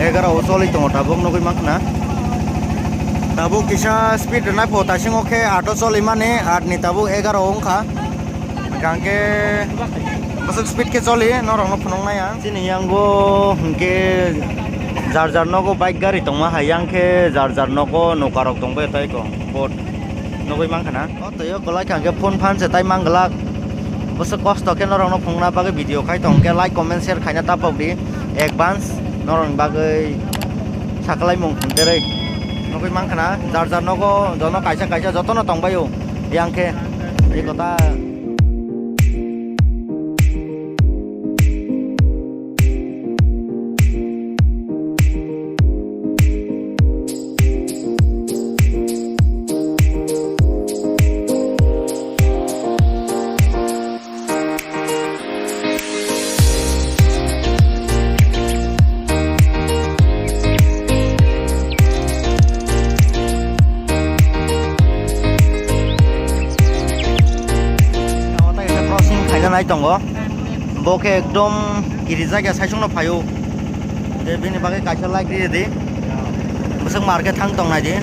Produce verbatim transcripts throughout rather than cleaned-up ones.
Egaroh o choli tongo tabuk nugui mankha na. Tabuk kisa speed rwnai pho taisingo khe aat o choli mani, aat ni tabuk egaroh o wngkha. Hwnkhe bwswk speed khe choli norokno phunuknai ang. Chini yango hwnkhe jar jar nogo bike gari tongma hai, yang khe jar jar nogo nokarok tongbai tai kong. Bot nugui mankha na. O twi o kwlai kha hwnkhe phone phan se tai mang glak. Bwswk kosto khe norokno phunukna bagwi video khai tong khe like, comment, share khaina ta pok di. Advance norokni bagwi sakwlaimung hwnterwi nugui mankha na. Jar jar nogo jono kaisa kaisa jotono tongbai o. Yang khe eko ta. Tamo tai kaisa crossing khaina nai tongo. Bo khe ekdom kirijak ya, saichung no phaio. Tei bini bagwi kaisa like ridi. Bwswk market thang tong nai di.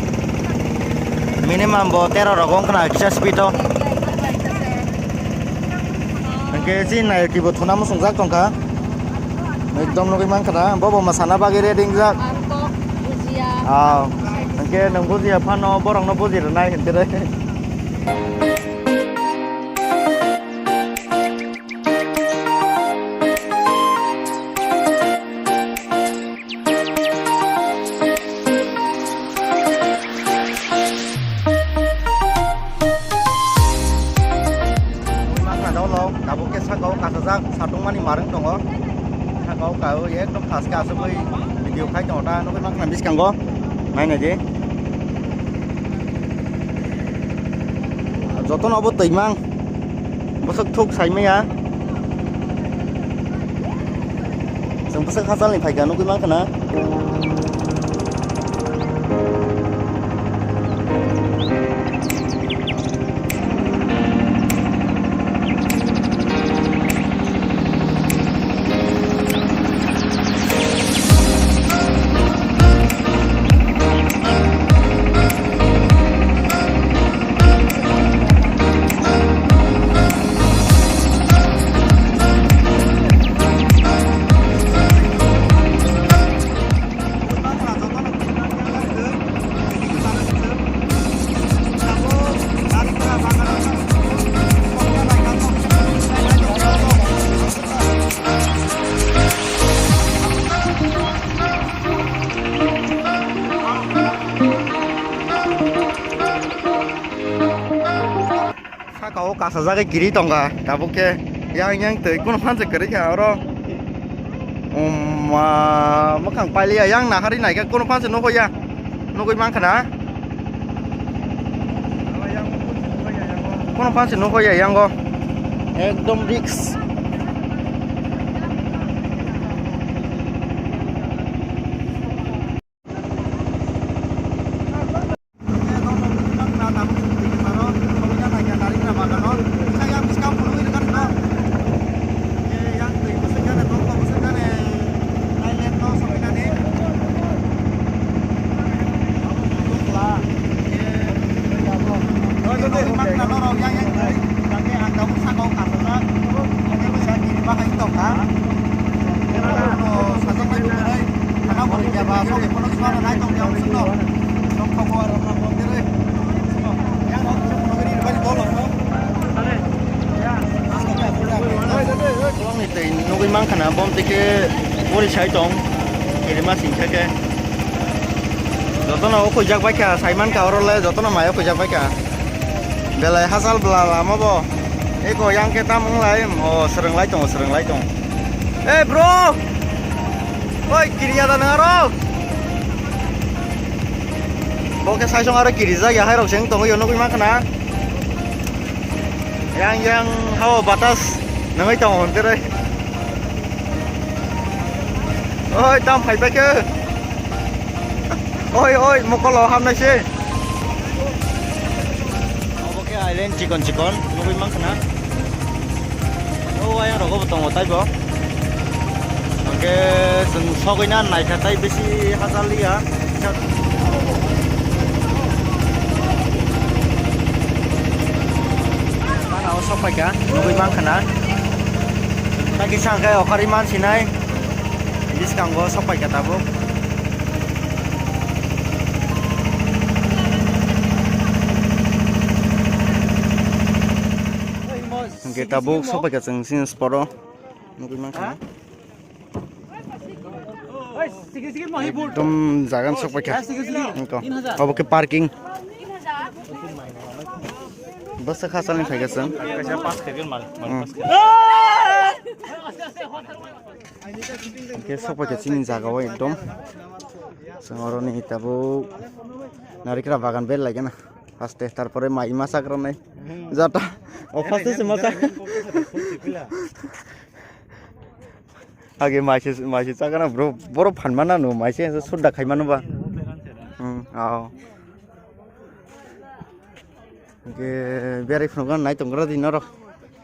Minimum bo tero rogo wngkha na kisa speed o. Hwnkhe chini nayoki bo thuna muchungjak tongkha. Ekdom nugui mankha na, bo bo mwsana bagwi ready wngjak. Artok, bhujia. Ah, hwnkhe nwng bhujia phano borokno bhuji rwnai hwnkhe re. Tabuk khe saka o kasajak satungmani marwng tongo. Saka o kaui ekdom thaske asugwi video khai tongo ta nugui mankha na biskango. Nainai di. Jotono obo twimang. Bwswk thuk saimaya. Chwng bwswk hachalni phaikha nugui mankha na. Saka o kasajagwi kiri tongkha, tabuk khe yang yang twi kunu phan se kwrwi kha oro. Umma, mwkhang pailiya yang naharwi naikha kunu phan se nukho ya. Nugui mankha na? Kunu phan se nukho ya yango. Ekdom risk. Nugwi mankha na, bom tei khe bori sai tong, kirima singsa khe. Jotono o khuijak bai kha, sai mankha oro le jotono mai o khuijak bai kha. Belai hachal bla lama bo. Eko yang khe tam wng lai, o swrwng lai tongo, swrwng lai tongo. Hey bro! Oi, kiriya da nang aro? Bo khe sai song aro kirijak ya, hai rok se wng tongo, yo nugwi mankha na. Yang yang hao batas nangwi tongo hwn khe re. Oi, tam phai bai khe. Oi, oi, mokolo hamnai se. Obo khe island chikon chikon nugwi mankha na. O ayang rogo bo tongo taibo. Hwnkhe chwng sogwi na naikha tei bisi hachal liya. Gana o sok paikha, nugwi mankha na. Tei kisa hwnkhe okhari mansinai. Bwskango sok paikha tabuk. Hwnkhe tabuk sok paikha chwng chini spot o. Nugwi mankha. Ekdom jagan sok paikha. Nokho. Obo khe parking. Bwsa kha salni phaikha chwng. Kaisa pass khaikhe mal, mal Hmm. pass khaikhe. Hwnkhe sok paikha chini jaga o ekdom. Chwng oroni tabuk narikra bagan bel lai gana. Haste, tarpore mai masa kwrwnai. Jata. O first se masa. Age mai se, mai se chakana bro, boro phan mana no, mai se sudda khai manu ba. Hmm, ao. Hwnkhe berai phunukna nai tongkra di norok.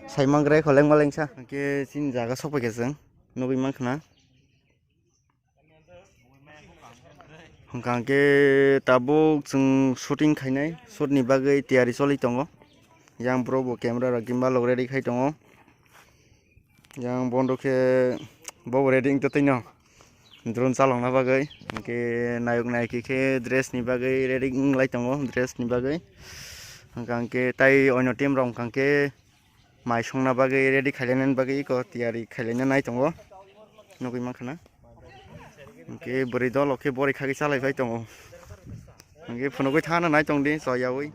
Sai mangrai kholeng maleng sa. Hwnkhe chini jaga sok paikha chwng. Nugwi mankha na. Hwnkha hwnkhe tabuk chwng shooting khainai, shoot ni bagwi tiyari choli tongo. Yang bro bo camera rok gimbal rok ready khai tongo. Yang bondo khe bo bo ready wngtwi twi no drone chalokna bagwi. Hwnkhe nayok nayiki khe dress ni bagwi ready wnglai tongo, dress ni bagwi. Hwnkha hwnkhe tai onyo team rok hwnkha hwnkhe mai songna bagwi ready khailainani bagwi eko tiyari khailaina nai tongo, nugwi mankha na. Hwnkhe bwrwi dol o khe bori khagwi chalai phai tongo. Hwnkhe phunugwi thana nai tongdi choyaui.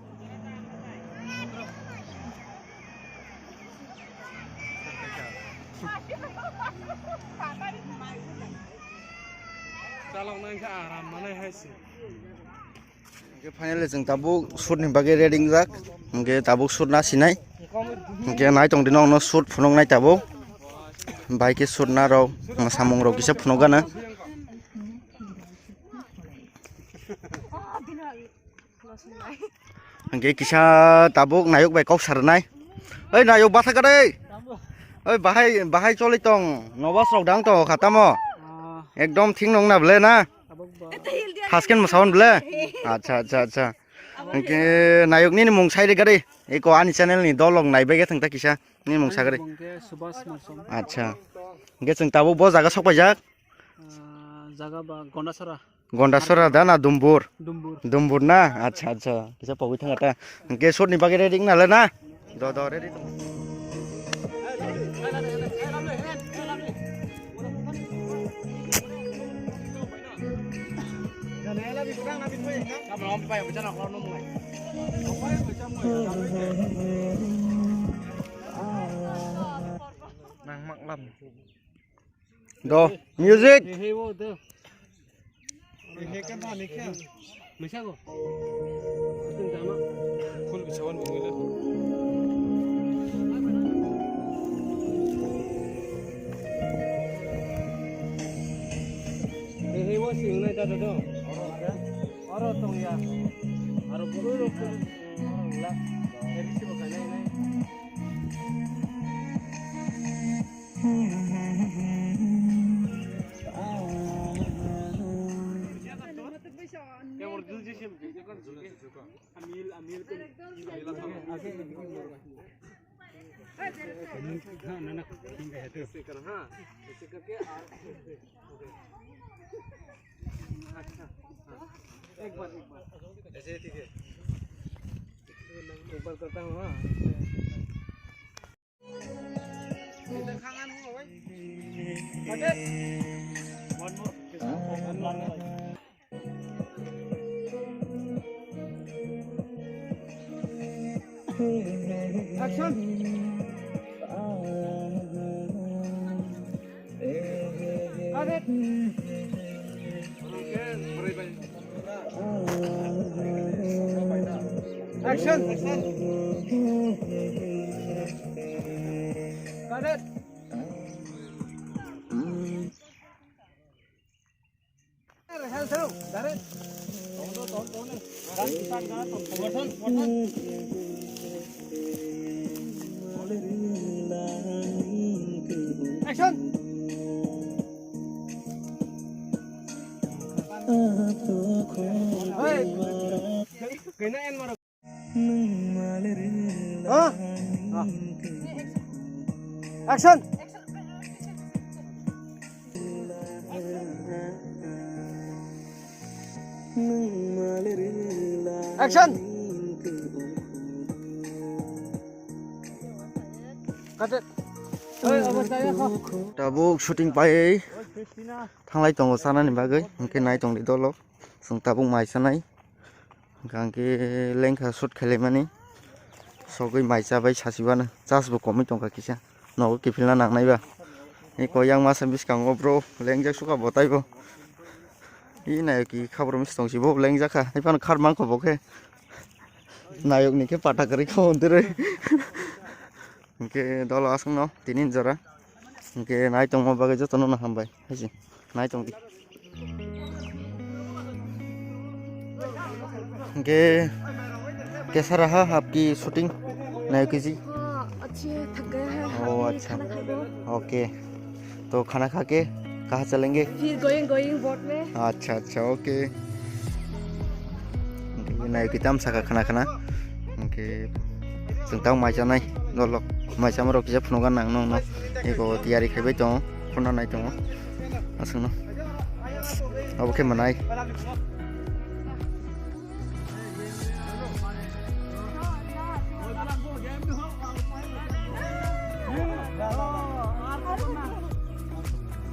Chaloknai khe aram manai hai se. Hwnkhe finally chwng tabuk shoot ni bagwi ready wngjak. Hwnkhe tabuk shoot na sinai. Hwnkhe nai tongdi nokno shoot phunuknai tabuk. Bai khe shoot na rok, samung rok kisa phunuk gana. Hwnkhe kisa tabuk nayok bai kok sarnai. Oi nayok bwsa kwrwi. Oi bahai, bahai choli tong. Nobas rok dang tongo kha tamo. Ekdom thik nung na ble na. Tabuk bo. First khe mwsaon ble? Acha, acha, acha. Hwnkhe nayok nini mung sai rwgari. Eko ani channel ni dol rok nai bai khe thwng ta kisa. Nini mung sagari. Ani mung khe Subhas Murchom. Acha. Hwnkhe chwng tabuk bo jaga sok paijak. Ah, jaga ba Gondasora. Gondasora da na Dumbur? Dumbur. Dumbur na? Acha, acha. Kisa pogwi thang ta. Hwnkhe shoot ni bagwi ready wngna le na? Do, do, ready tong. Nang mak lam. Do, music. He, he, wo, do. He, he, kan thani khe. Misa go. Tung dama. Full bisawan bungila. He, he, wo, sing nai da, da, do. Oro tong ya. Aro buru ro, oro la. He, bisi bo kanai nai. ऐसे कर, हाँ, ऐसे करके और, ओके। अच्छा, हाँ। एक बार, एक बार। ऐसे ठीक है। एक बार करता हूँ, हाँ। इधर खाना नहीं हुआ भाई। One more. Action! Cut it! Action! Cut it! Action! Hey! Kena en maro. Ha? Ha. Action! Action! Cut it. Oi, obo chaya kho. Tabuk shooting pai thanglai tongo chanani bagwi, hwnkhe nai tongdi dolo. Chwng tabuk mai chanai. Hwnkhe lengkha shoot khailaimani. Sogwi mai chabai sachibano. Chasbo komwi tongkha kisa. Nogo kiphilna nangnaiba. Ni koyang masa bwskango bro lengjak sukha botaibo. I nayoki khabro mis tongsibo lengjakha. Iphano khar mangkho bo khe. Nayokni khe pata kwrwi kha hwntirwi. Hwnkhe dolo aswkno tini jora. Hwnkhe nai tongma bagwi jotono no hambai. Haisi. Nai tongdi. Hwnkhe kaisa raha aapki shooting? Nayoki ji? हाँ, अच्छे थक गए हैं, ओ, हम भी अच्छा। खाना खाएंगे। ओके। तो खाना खा के कहाँ चलेंगे? फिर going, going boat में। अच्छा, अच्छा, okay. Hwnkhe nayoki tam saka khna khna. Hwnkhe chwng tamo mai chanai, dolok mai chamarok kisa phunukgana ang nokno. Eko tiyari khaibai tongo, khuna nai tongo. Aswkno. Abo khe mwnai.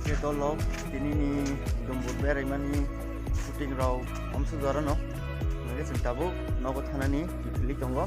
Khe dolok tinini Dumbur beraimani shooting rok omsuk jorano. Hwnkhe chwng tabuk nogo thanani kiphilwi tongo.